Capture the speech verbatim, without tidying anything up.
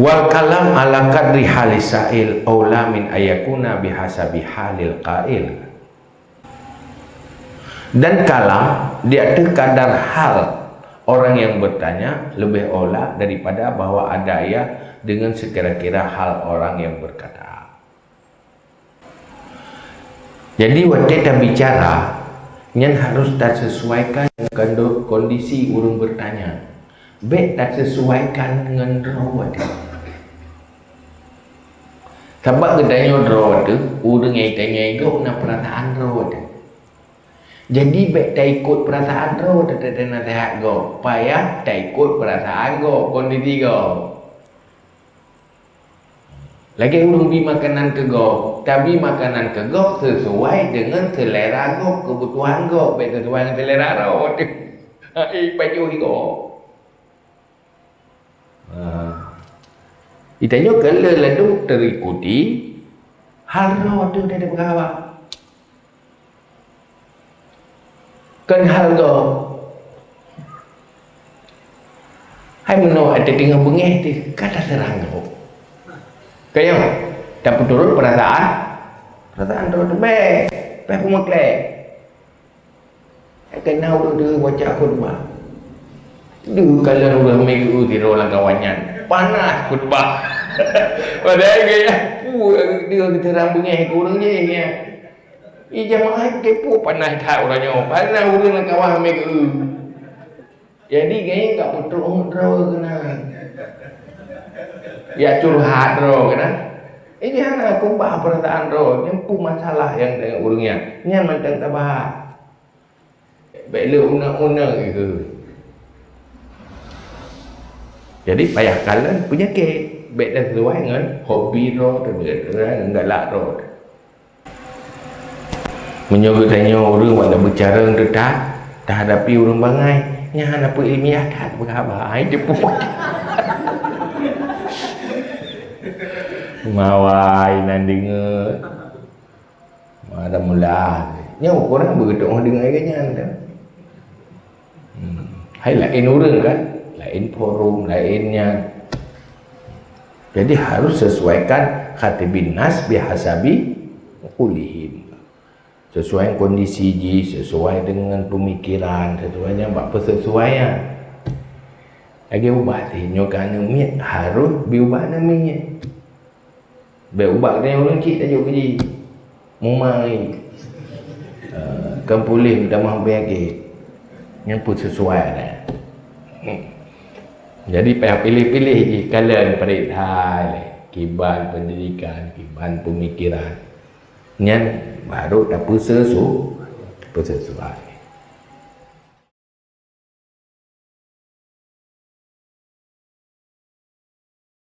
Wal kalam ala qadri halis sa'il aula min ayakuna bihasabi halil qail. Dan kalam di ateueh kadar hal orang yang bertanya lebih aula daripada bahwa ada ia dengan sekira-kira hal orang yang berkata. Jadi watée tabicara, nyan harôh tasesuaikan ngon kondisi ureuëng beurtanya. Bék tasesuaikan ngon droe teuh. Sabab geutanyoe droe teuh, ureuëng nyang tanyoe gob na peurasaan droe teuh. Jadi bék taikot peurasaan droe teuh tatanaseuhat gob, payah taikot peurasaan gob, kondisi gob. Lagée ureuëng bi makanan keu gob, tabi makanan keu gob sisuai deungon seulera gob, keubutuhan gob, bék sisuai ngon seulera droe teuh. Hai pajoh gob. Ha. Geutanyoe keu lheueh ladôm teuikuti hal droe teuh dari peugah haba. Kon hal gob. Hai meunoe até teungoh beungéh teuh ka taseurang gob. Kayong tapeuturot peurasaan, peurasaan droe teuh bék, bék peumeuklé. Keunan ureuëng deuh baca khutbah. Deuh kalon ureuëng mé geu sidroe lam kawan nyan. Panas khutbah. Padahai gaya, uh, deuh geuteurang beungéh keu ureuëng jih nyan. Ih, jamaah kepo panas that uroe nyoe. Panas ureuëng lam kawan mé geu. Jadi gaya ka peutrok droe keunan. Ya curhat droe keunan. Ini hana khutbah peurasaan droe, nyan peue masalah nyang teuh ureuëng nyan. Nyan mantong tabahas. Bék le uneuk-uneuk itu. Jadi payah kalon peunyakét, bék tasesuai ngon hobi droe teuh, bék tasesuai ngon galak droe teuh. Meunyoe geutanyoe ureuëng wanda beucarông teutab, tahadapi ureuëng bangai, nyan hana peu ilmiah that peugah haba, hai jeuet peubuet. Mawai nan deungoe. Ada mula. Nyoe kurang begitu oh deungoe lagée nyan dah. Hmm. Hai laén ureuëng kan? Laén forum, laén nyan. Jadi harus sesuaikan khatibin nas bihasabi qulihim. Sesuai kondisi jih, sesuai dengan pemikiran, sesuai nyan bak persesuaian. Lagi ubat nyoe ka aneuk miet harus bi ubat aneuk miet. Bék ubat geutanyoe ureuëng cit tajok keu jih. Mumai. Eh, kan puléh meutamah peunyakét. Nyan pun sesuai dah. Hmm. Jadi payah piléh-piléh jih kalon parit hai lé. Kiban pendidikan, kiban pemikiran. Nyan baru tapeusesu-, tapeusesuai.